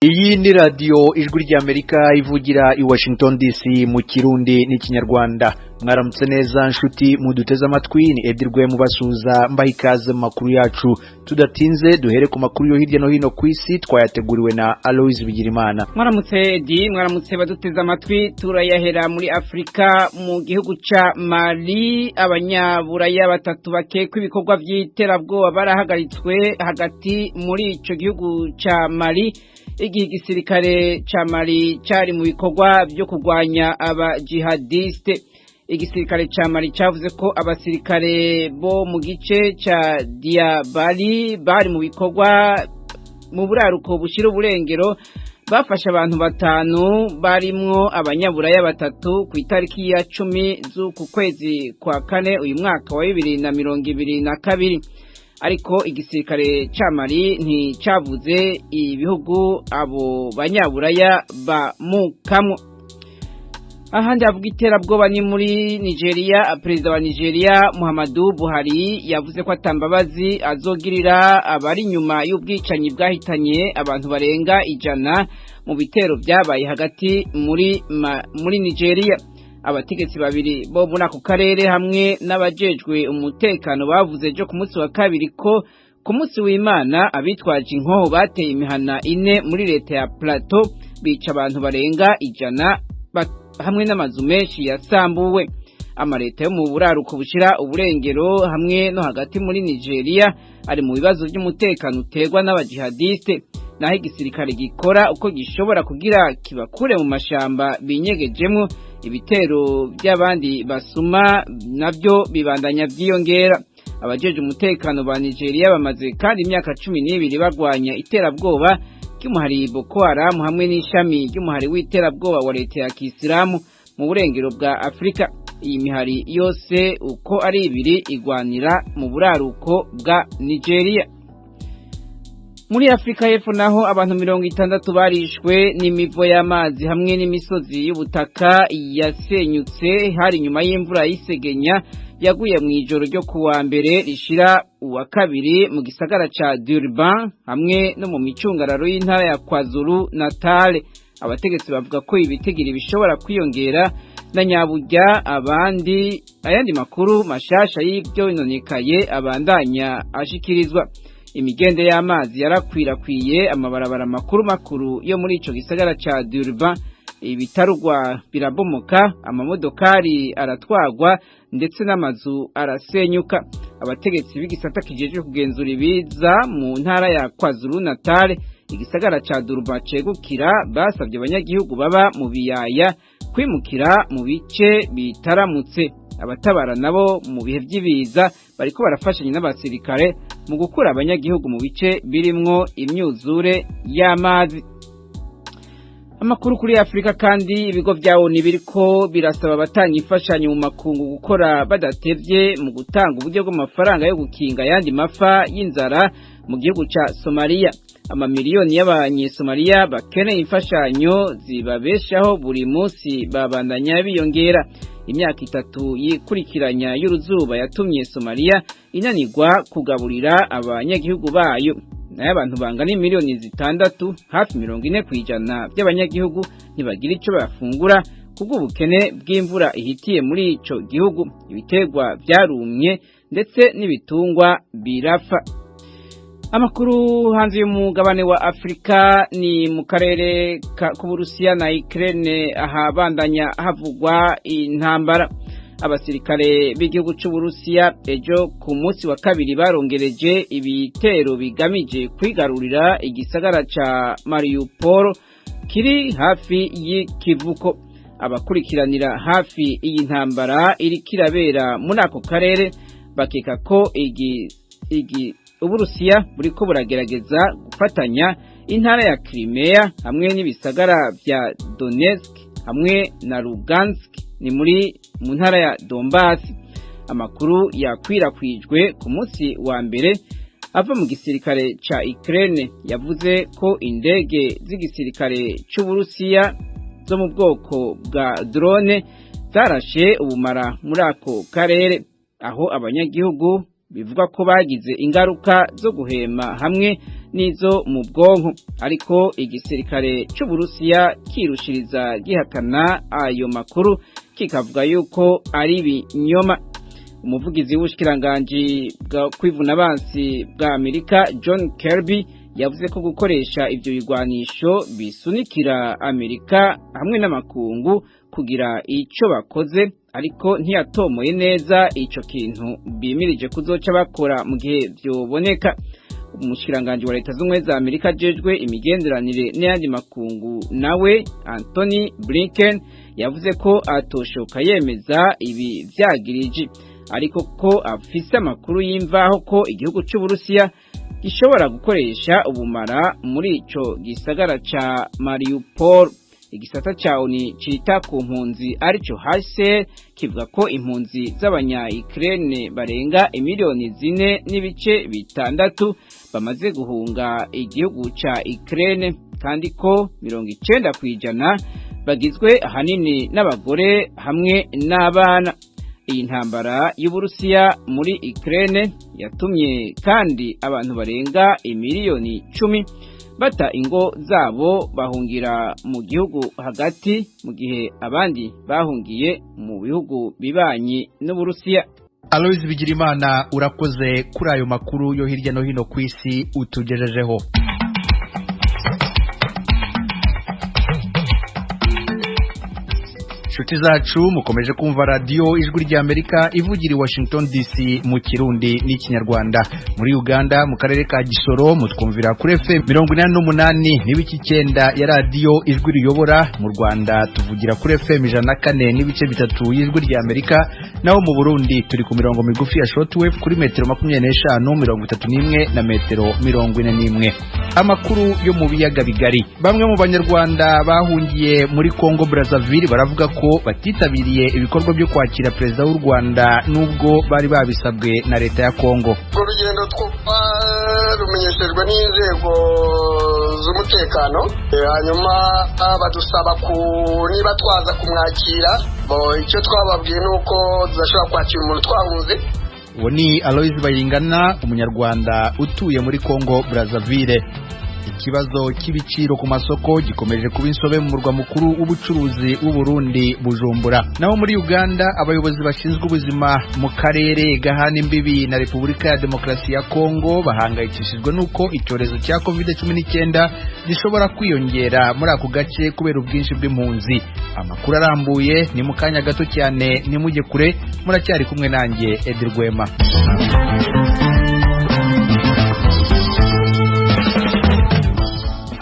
Iyi ni radiyo Ijwi ry'Amerika ivugira i Washington DC mu Kirundi n'Ikinyarwanda. Mwaramutse neza nshuti muduteze amatwi, ni Edirwe mubasuhuza, mbaha ikaze mu makuru yacu. Tudatinze, duhere ku makuru yo hirya no hino ku isi twayateguriwe na Aloise Bigirimana. Mwaramutse Edi, mwaramutse baduteze amatwi. Turayahera muri Afrika, mu gihugu ca Mali. Abanyaburaya batatu bakekwa ibikorwa vy'iterabwoba barahagaritswe hagati muri ico gihugu ca Mali, igihe igisirikare ca Mali cari mu bikorwa vyo kurwanya aba jihadiste. Igisirikare ca Mali cavuze ko abasirikare bo mu gice ca Diabali bari mu bikorwa mu buraruko bushira uburengero bafashe abantu batanu barimwo abanyaburaya batatu ku itariki ya 10 z'uku kwezi kwa kane uyu mwaka wa 2022. Ariko igisirikare ca Mali nticavuze ibihugu abo banyaburaya bamukamwo. Ahandi avuga iterabwoba ni muri Nigeria. Perezida wa Nigeria Muhammadu Buhari yavuze ko atambabazi azogirira abari inyuma y'ubwicanyi bwahitanye abantu barenga 100 mu bitero byabaye hagati muri Nigeria. Abategetsi babiri bo muri ako karere hamwe n'abajejwe umutekano bavuze ejo ku munsi wa kabiri ko ku munsi w'Imana abitwaje inkoho bateye imihana ine muri leta ya Plateau, bica abantu barenga 100 hamwe n'amazu menshi yasambuwe. Amaleta yo mu buraruko bushira uburengero hamwe no hagati muri Nigeria ari mu bibazo by'umutekano uterwa n'abajihadiste, naho igisirikare gikora uko gishobora kugira kibakure mu mashamba binyegejemwo. Ibitero by'abandi basuma nabyo bibandanya byiyongera. Abajeje umutekano ba Nigeria bamaze kandi imyaka 12 bagwanya iterabwoba ry'umuhari Boko Haram hamwe n'ishami ry'umuhari w'iterabwoba wa leta ya Kisilamu mu burengero bwa Afrika. Iyi mihari yose uko ari ibiri igwanira mu buraruko bwa Nigeria. Muri Afrika y'Epfo naho abantu 60 barishwe n'imivo y'amazi hamwe n'imisozi y'ubutaka yasenyutse, hari nyuma y'imvura y'isegenya yaguye mu ijoro ryo kuwa mbere rishira uwa kabiri mu gisagara ca Durban hamwe no mu micungararo y'intara ya KwaZulu Natal. Abategetsi bavuga ko ibitigiri bishobora kwiyongera na nyaburya abandi ayandi makuru mashasha y'ibyo inonekaye abandanya ashikirizwa. Imigende y'amazi yarakwirakwiye amabarabara makuru makuru yo muri ico gisagara ca Durban, ibitarugwa birabomoka, amamodokari aratwagwa ndetse n'amazu arasenyuka. Abategetsi b'igisata kijejwe kugenzura ibiza mu ntara ya KwaZulu Natal, igisagara ca Durban cegukira, basabye abanyagihugu baba mu biyaya kwimukira mu bice bitaramutse. Abatabara nabo mu bihe by'ibiza bariko barafashanya n'abasirikare mu gukura abanyagihugu mu bice birimwo imyuzure y'amazi. Amakuru kuri Afrika kandi, ibigo vya ONU biriko birasaba abatanga imfashanyo mu makungu gukora badatevye mu gutanga uburyo bw'amafaranga yo gukinga ayandi mafa y'inzara mu gihugu ca Somalia. Amamiliyoni y'abanyesomaliya bakeneye imfashanyo zibabeshaho buri munsi babandanya biyongera. Imyaka 3 yikurikiranya y'uruzuba yatumye Somalia inanirwa kugaburira abanyagihugu bayo, nayo abantu bangana miliyoni 6, hafi 40% by'abanyagihugu ntibagira ico bafungura kubw'ubukene bw'imvura ihitiye muri ico gihugu. Ibiterwa byarumye ndetse n'ibitungwa birafa. Amakuru hanze y'umugabane wa Afrika ni mu karere k'Uburusiya na Ukraine, ahabandanya havugwa intambara. Abasirikare b'igihugu c'Uburusiya ejo ku munsi wa kabiri barongereje ibitero bigamije kwigarurira igisagara ca Mariupol kiri hafi y'ikivuko. Abakurikiranira hafi iyi ntambara iriko irabera muri ako karere bakeka ko Uburusiya buriko buragerageza gufatanya intara ya Crimea hamwe n'ibisagara vya Donetsk hamwe na Lugansk, ni muri mu ntara ya Donbass. Amakuru yakwirakwijwe ku munsi wa mbere ava mu gisirikare ca Ukraine yavuze ko indege z'igisirikare c'Uburusiya zo mu bwoko bwa drone zarashe ubumara muri ako karere, aho abanyagihugu bivuga ko bagize ingaruka zo guhema hamwe n'izo mu bwonko. Ariko igisirikare c'Uburusiya kirushiriza gihakana ayo makuru, kikavuga yuko ari ibinyoma. Umuvugizi w'ubushikiranganji bwa kwivuna abansi bwa Amerika John Kirby yavuze ko gukoresha ivyo bigwanisho bisunikira Amerika hamwe n'amakungu kugira ico bakoze, ariko ntiyatomoye neza ico kintu bimirije kuzoca bakora mu gihe vyoboneka. Umushikiranganji wa Leta z'Ubumwe za Amerika ajejwe imigenderanire n'ayandi makungu nawe Anthony Blinken yavuze ko atoshoka yemeza ibi vyagiriji, ariko ko afise amakuru y'imvaho ko igihugu c'Uburusiya gishobora gukoresha ubumara muri ico gisagara ca Mariupol. Igisata ca ONU cita ku mpunzi arico HCR kivuga ko impunzi z'abanya Ukraine barenga imiliyoni 4.6 bamaze guhunga igihugu ca Ukraine, kandi ko 90% bagizwe ahanini n'abagore hamwe n'abana. Iyi ntambara y'Uburusiya muri Ukraine yatumye kandi abantu barenga imiliyoni 10 bata ingo zabo bahungira mu gihugu hagati, mu gihe abandi bahungiye mu bihugu bibanyi n'Uburusiya. Aloys Bigirimana, urakoze kuri ayo makuru yo hirya no hino ku isi utugejejeho. Inshuti zacu, mukomeje kumva radiyo Ijwi ry'Amerika ivugira i Washington DC mu Kirundi n'Ikinyarwanda. Muri Uganda, mu karere ka Gisoro, mutwumvira kuri FM 88.9 ya radiyo Ijwi Riyobora. Mu Rwanda tuvugira kuri FM 104.3 y'Ijwi ry'Amerika, naho mu Burundi turi ku mirongo migufi ya shortwave kuri metero 25, 31 na metero 41. Amakuru yo mu biyaga bigari: bamwe mu Banyarwanda bahungiye muri Congo Brazzaville baravuga ko batitabiriye ibikorwa byo kwakira perezida w'u Rwanda nubwo bari babisabwe na leta ya Congo. Urwo rugendo twarumenyeshejwe n'inzego z'umutekano, hanyuma badusaba ku niba twaza kumwakira. Icyo twababwiye ni uko tudashobora kwakira umuntu twahunze. Uwo ni Aloys Bayingana, Umunyarwanda utuye muri Congo Brazzaville. Ikibazo cy'ibiciro ku masoko gikomeje kuba insobe mu murwa mukuru w'ubucuruzi w'u Burundi, Bujumbura. Naho muri Uganda, abayobozi bashinzwe ubuzima mu karere gahana imbibi na Repubulika ya Demokarasi ya Kongo bahangayikishijwe n'uko icyorezo cya COVID-19 gishobora kwiyongera muri ako gace kubera ubwinshi bw'impunzi. Amakuru arambuye ni mu kanya gato cyane, nimujye kure, muracyari kumwe nanjye Edi Rwema.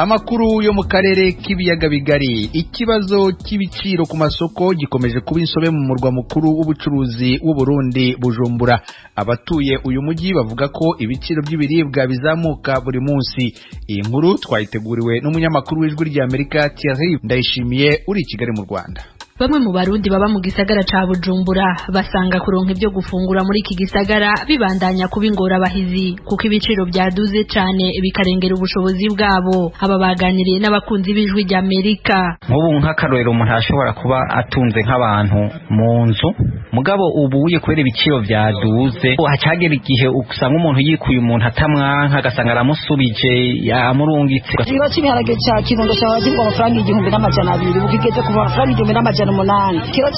Amakuru yo mu karere k'ibiyaga bigari: ikibazo cy'ibiciro ku masoko gikomeje kuba insobe mu murwa mukuru w'ubucuruzi w'u Burundi, Bujumbura. Abatuye uyu mujyi bavuga ko ibiciro by'ibiribwa bizamuka buri munsi. Iyi nkuru twayiteguriwe n'umunyamakuru w'Ijwi ry'Amerika Thierry Ndayishimiye uri i Kigali mu Rwanda. Bamwe mu Barundi baba mu gisagara ca Bujumbura basanga kuronka ibyo gufungura muri iki gisagara bibandanya kuba ingorabahizi, kuko ibiciro byaduze cane bikarengera ubushobozi bwabo. Aba baganiriye n'abakunzi b'Ijwi rya Amerika. Nk'ubu nk'akarorero, umuntu ashobora kuba atunze nk'abantu mu nzu, mugabo ubuye kubera ibiciro byaduze hacagera igihe usanga umuntu yikuye umuntu atamwanka, agasanga aramusubije yamurungitse. Ikiro cy'ibiharage ca kirundo cahora kigurwa amafaranga 1200, ubu kigeze ku mafaranga 1800. Ikiro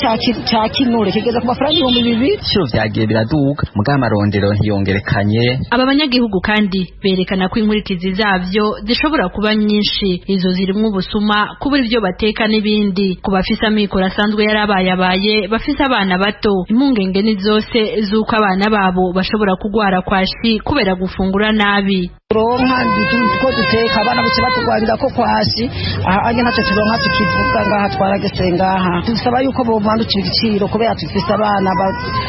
ca kinure kigeze ku mafaranga 2000. Ibiciro vyagiye biraduga, mugabo amarondero ntiyongerekanye. Aba banyagihugu kandi berekana ko inkurikizi zavyo zishobora kuba nyinshi. Izo zirimwo ubusuma, kubura ibyo bateka n'ibindi. Ku bafise amikoro asanzwe yarabayabaye, bafise abana bato, impungenge ni zose z'uko abana babo bashobora kugwara kwashi kubera gufungura nabi. Turonka ko duteka, abana bose batugwanira ko kwashi aha anye ntacyo turonka tukivuga ngaha twaragese ngaha. Dusaba yuko bomanukira igiciro kubera dufise abana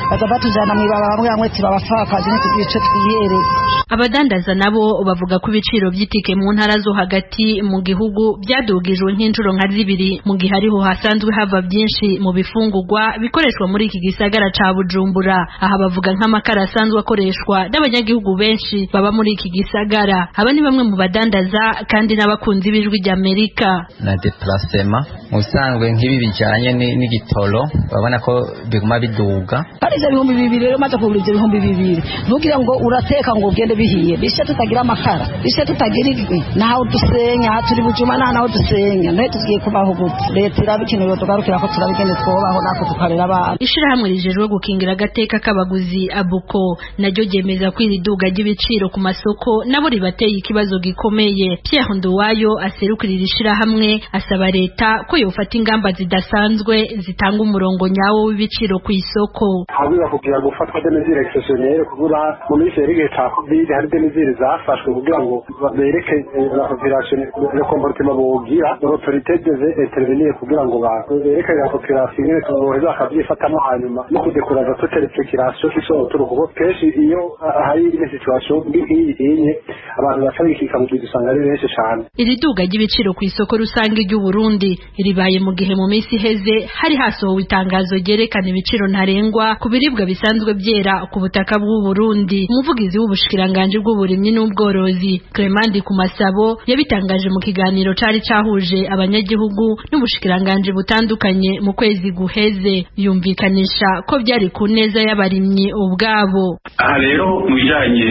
baza batujana mw'ibaba, bamwe bamwe tibabapfakazi, ntitugire ico twihereza. Abadandaza nabo bavuga ko ibiciro by'itike mu ntara zo hagati mu gihugu byadugijwe nk'inshuro nka zibiri, mu gihe ariho hasanzwe hava byinshi mu bifungurwa bikoreshwa muri iki gisagara ca Bujumbura. Aha bavuga nk'amakara asanzwe akoreshwa n'abanyagihugu benshi baba muri iki gisagara. gisagara. Aba ni bamwe mu badandaza kandi n'abakunzi b'Ijwi ry'Amerika. Na déplacement mu bisanzwe nk'ibi bijanye n'igitoro urabona ko biguma biduga. Hari ivyo 2000 rero, maze kugura ivyo 2000, ntugire ngo urateka ngo ugende bihiye, bishe tutagira amakara, bishe tutagira igwi, naho dusenya aha turi bujuma, naho dusenya naho tugiye kubaho gute? Leta irabikenewe, tugarukira ko turabigende twobaho natwe tukarera abana. Ishirahamwe rijejwe gukingira agateka k'abaguzi Abuko naryo ryemeza ko iri duga ry'ibiciro ku masoko nabo ribateye ikibazo gikomeye. Pierre Nduwayo aserukira iri shirahamwe asaba leta ko yofata ingamba zidasanzwe zitanga umurongo nyawo w'ibiciro ku isoko. Habwiza kugira gufatwa des mesures exceptionnelles kugira mu minsi yari igihe ca Covid hari des mesures zafashwe kugira ngo bereke la population le comportement bogira. L'autorité devait intervenir kugira ngo bereke la population ingene boheza bakavyifatamo, hanyuma no kudécourager toute les spéculations qui sont autour, kuko kenshi iyo hari une situation mbi nk'iyi inye abantu baca bikika mu bizu usanga ari benshi cane. Iri duga ry'ibiciro ku isoko rusange ry'u Burundi ribaye mu gihe mu minsi iheze hari hasohowe itangazo ryerekana ibiciro ntarengwa ku biribwa bisanzwe byera ku butaka bw'u Burundi. Umuvugizi w'ubushikiranganji bw'uburimyi n'ubworozi Clement Kumasabo yabitangaje mu kiganiro cari cahuje abanyagihugu n'ubushikiranganji butandukanye mu kwezi guheze, yumvikanisha ko byari ku neza y'abarimyi ubwabo. Aha rero mu bijanye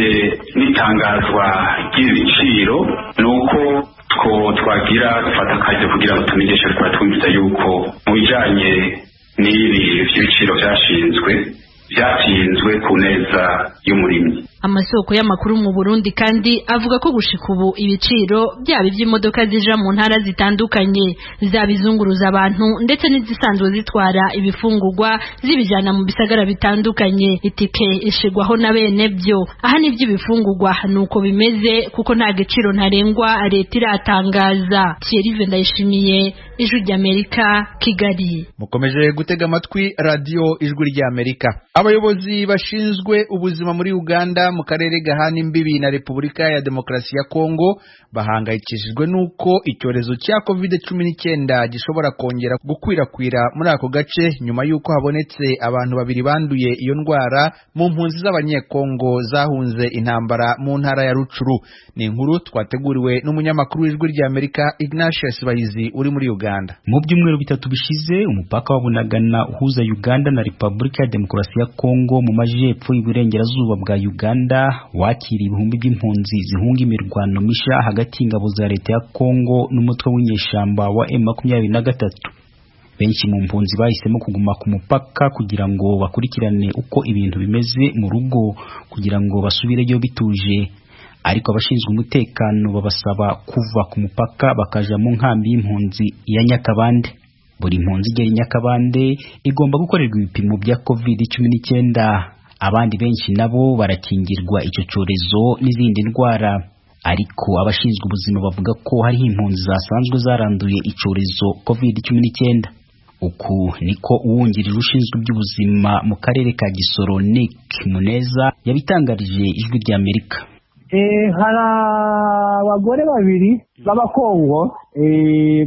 n'itangazwa ry'ibiciro ni uko two twagira dufata akaryo kugira ngo tumenyeshe ariko twumviza yuko mu bijanye n'ibi by'ibiciro byashinzwe, byashinzwe ku neza y'umurimyi. Amasoko y'amakuru mu Burundi kandi avuga ko gushika ubu ibiciro byaba iby'imodoka zija mu ntara zitandukanye, zaba izunguruza abantu ndetse n'izisanzwe zitwara ibifungurwa zibijana mu bisagara bitandukanye, itike ishigwaho na bene byo. Aha ni iby'ibifungurwa nuko bimeze kuko nta giciro ntarengwa leta iratangaza. Thierry Ndayishimiye, Ijwi ry'Amerika, Kigali. Mukomeje gutega amatwi radiyo Ijwi ry'Amerika. Abayobozi bashinzwe ubuzima muri Uganda mu karere gahana imbibi na Repubulika ya Demokarasi ya Kongo bahangayikishijwe n'uko icyorezo cya COVID-19 gishobora kongera gukwirakwira muri ako gace nyuma y'uko habonetse abantu babiri banduye iyo ndwara mu mpunzi z'Abanyekongo zahunze intambara mu ntara ya Rucuru. Ni inkuru twateguriwe n'umunyamakuru w'Ijwi ry'Amerika Ignatius Bahizi uri muri Uganda. Mu byumweru 3 bishize, umupaka wa Bunagana uhuza Uganda na Repubulika ya Demokarasi ya Kongo mu majyepfo y'Iburengerazuba bwa Uganda wakiriye ibihumbi by'impunzi zihunga imirwano misha hagati y'ingabo za leta ya Kongo n'umutwe w'inyeshyamba wa M23. Benshi mu mpunzi bahisemo kuguma ku mupaka kugira ngo bakurikirane uko ibintu bimeze mu rugo kugira ngo basubireyo bituje, ariko abashinzwe umutekano babasaba kuva ku mupaka bakaja mu nkambi y'impunzi ya Nyakabande. Buri mpunzi igera i Nyakabande igomba gukorerwa ibipimo bya COVID-19. Abandi benshi nabo barakingirwa icyo cyorezo n'izindi ndwara, ariko abashinzwe ubuzima bavuga ko hariho impunzi zasanzwe zaranduye icyorezo COVID-19. Uku niko uwungirije ushinzwe iby'ubuzima mu karere ka Gisoro, Nick Muneza, yabitangarije Ijwi ry'Amerika. Hari abagore babiri b'Abakongo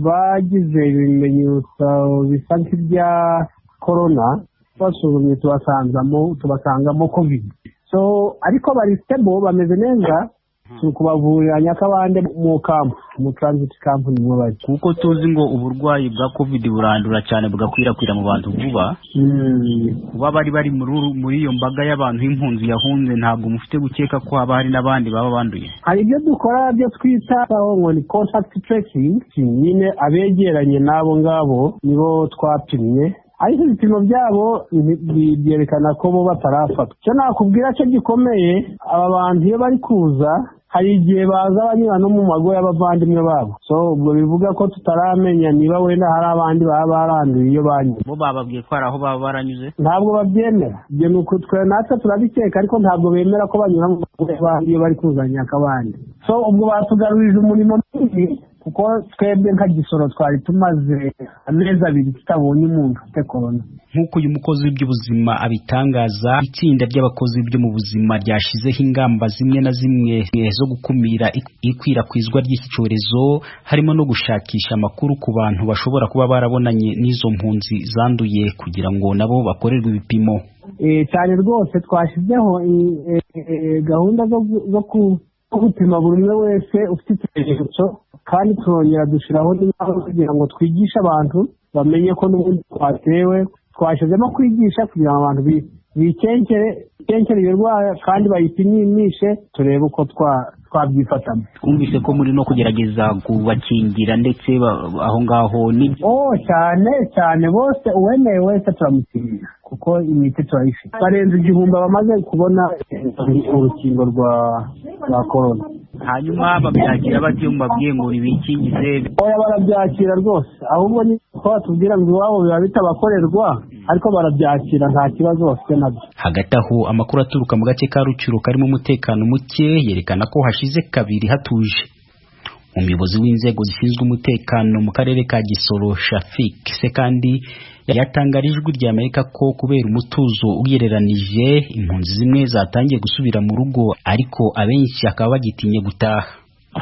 bagize ibimenyetso bisa nk'ibya korona, basuzumye tubasangamo Covid. So ariko bari stable, bameze neza, turi kubavurira Nyakabande mu camp, mu transit camp nimwo bari. Kuko tuzi ngo uburwayi bwa Covid burandura cyane, bugakwirakwira mu bantu vuba, kuba bari muri iyo mbaga y'abantu y'impunzi yahunze, ntabwo mufite gukeka ko haba hari n'abandi baba banduye? Hari ibyo dukora byo twita ngo ni contact tracing nyine, abegeranye n'abo ngabo nibo twapimye, ariko ibipimo byabo byerekana ko bo batarafatwa. Icyo nakubwira cyo gikomeye, aba bantu iyo bari kuza hari igihe baza banyura no mu mago y'abavandimwe babo, so ubwo bivuga ko tutaramenya niba wenda hari abandi baba baranduye iyo banyuze. Bo bababwiye ko hari aho baba baranyuze? Ntabwo babyemera. Ibyo ni uku twe natwe turabikeka, ariko ntabwo bemera ko banyura mu mago y'abandi iyo bari kuza Nyakabande. So ubwo batugarurije umurimo munini, kuko twebwe nka Gisoro twari tumaze amezi 2 tutabonye umuntu ufite korona. Nk'uko uyu mukozi w'iby'ubuzima abitangaza, itsinda ry'abakozi byo mu buzima ryashizeho ingamba zimwe na zimwe zo gukumira ikwirakwizwa ry'iki cyorezo, harimo no gushakisha amakuru ku bantu bashobora kuba barabonanye n'izo mpunzi zanduye kugira ngo nabo bakorerwe ibipimo. Cyane rwose, twashyizeho gahunda zo Gupima buri umwe wese ufite ikimenyetso, kandi turongera dushyiraho n'inama kugira ngo twigishe abantu bamenye ko n'ubundi twatewe. Twashyizemo kwigisha kugira ngo abantu bikenkere iyo ndwara kandi bayipimishe, turebe uko twabyifatamo. Twumvise ko muri no kugerageza kubakingira ndetse aho ngaho ni cyane cyane bose, uwemeye wese turamukingira kuko imiti turayifite. Barenze 1000 bamaze kubona urukingo rwa korona. Hanyuma babyakira bate mubabwiye ngo nibikingize? Oya, barabyakira rwose, ahubwo ni ko batubwira ngo iwabo biba bitabakorerwa, ariko barabyakira nta kibazo bafite nabyo. Hagati aho, amakuru aturuka mu gace ka Rucuro karimo umutekano muke yerekana ko hashize kabiri hatuje. Umuyobozi w'inzego zishinzwe umutekano mu karere ka Gisoro, Shafik Sekandi, yatangarije Ijwi rya Amerika ko kubera umutuzo ugereranije impunzi zimwe zatangiye gusubira mu rugo, ariko abenshi akaba bagitinye gutaha.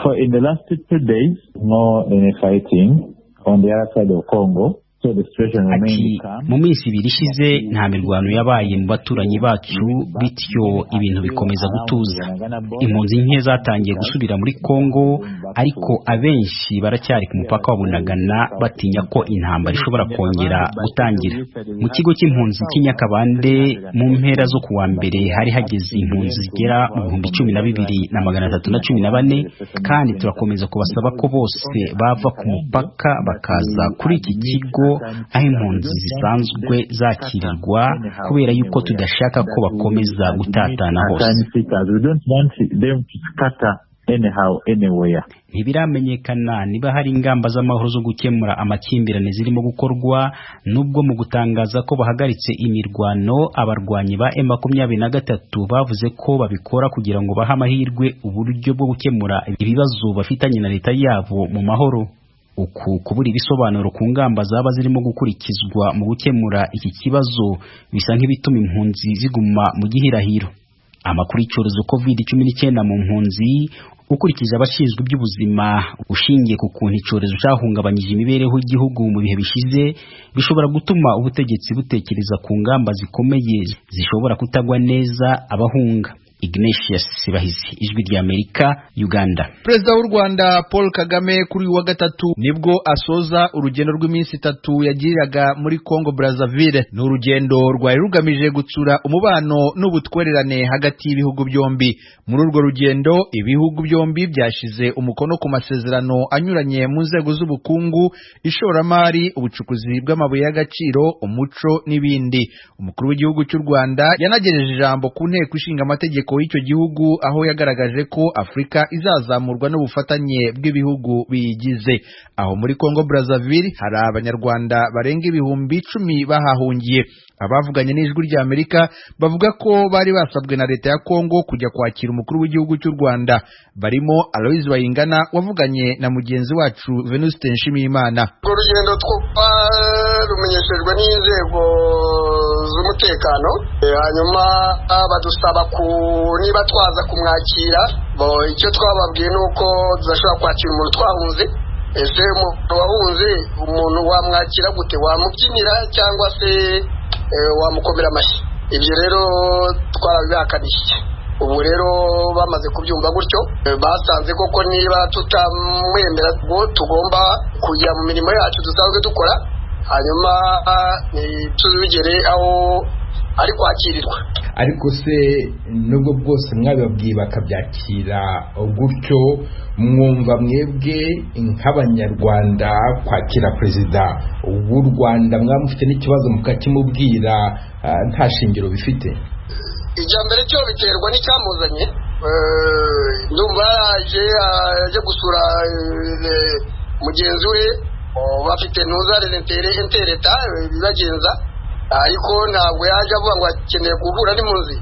For in the last 2 days, no any fighting on the other side of Congo. So the situation Ati mu minsi 2 ishize nta mirwano yabaye mu baturanyi bacu, bityo ibintu bikomeza gutuza. Impunzi nke zatangiye gusubira muri Kongo, ariko abenshi baracyari ku mupaka wa Bunagana batinya ko intambara ishobora kongera gutangira. Mu kigo cy'impunzi cy'inyakabande mu mpera zo kuwa mbere hari hageze impunzi zigera mu 12,314, kandi turakomeza kubasaba ko bose bava ku mupaka bakaza kuri iki kigo aho impunzi zisanzwe zakirirwa, kubera yuko tudashaka ko bakomeza gutatana hose. Ntibiramenyekana niba hari ingamba z'amahoro zo gukemura amakimbirane zirimo gukorwa, nubwo mu gutangaza ko bahagaritse imirwano abarwanyi ba M23 bavuze ko babikora kugira ngo bahe amahirwe uburyo bwo gukemura ibibazo bafitanye na leta yabo mu mahoro. Uku kubura ibisobanuro ku ngamba zaba zirimo gukurikizwa mu gukemura iki kibazo bisa nk'ibituma impunzi ziguma mu gihirahiro. Amakuru y'icyorezo COVID-19 mu mpunzi, ukurikije abashinzwe iby'ubuzima, ushingiye ku kuntu icyorezo cyahungabanyije imibereho y'igihugu mu bihe bishize, bishobora gutuma ubutegetsi butekereza ku ngamba zikomeye zishobora kutagwa neza abahunga. Ignatius Sibahizi, Ijwi rya Amerika, Uganda. Perezida w'u Rwanda Paul Kagame kuri uyu wa gatatu nibwo asoza urugendo rw'iminsi 3 yagiriraga muri Congo Brazzaville. Ni urugendo rwari rugamije gutsura umubano n'ubutwererane hagati y'ibihugu byombi. Muri urwo rugendo ibihugu byombi byashize umukono ku masezerano anyuranye mu nzego z'ubukungu, ishoramari, ubucukuzi bw'amabuye y'agaciro, umuco n'ibindi. Umukuru w'igihugu cy'u Rwanda yanagejeje ijambo ku nteko ishinga amategeko y'icyo gihugu, aho yagaragaje ko Afurika izazamurwa n'ubufatanye bw'ibihugu biyigize. Aho muri Congo Brazzaville hari abanyarwanda barenga 10,000 bahahungiye. Abavuganye n'Ijwi rya Amerika bavuga ko bari basabwe na leta ya Congo kujya kwakira umukuru w'igihugu cy'u Rwanda. Barimo Aloys Bayingana wavuganye na mugenzi wacu Venuste Nshimiyimana. Urwo rugendo twarumenyeshejwe n'inzego z'umutekano, hanyuma badusaba niba twaza kumwakira. Icyo twababwiye ni uko tudashobora kwakira umuntu twahunze. Ese umuntu wahunze umuntu wamwakira gute? Wamubyinira cyangwa se wamukomera amashyi? Ibyo rero twarabihakaniye. Ubu rero bamaze kubyumva gutyo, basanze koko niba tutamwemera tugomba kujya mu mirimo yacu dusanzwe dukora, hanyuma ntituzigere aho ari kwakirirwa. Ariko se nubwo bwose mwabibabwiye bakabyakira gutyo, mwumva mwebwe nk'abanyarwanda kwakira perezida w'u Rwanda mwamufite n'ikibazo mukakimubwira nta shingiro bifite? Ijya mbere cyo biterwa n'icyamuzanye. Ndumva yaje gusura mugenzi we, bafite ntuzare intereta bibagenza, ariko ntabwo yaje avuga ngo akeneye guhura n'impunzi.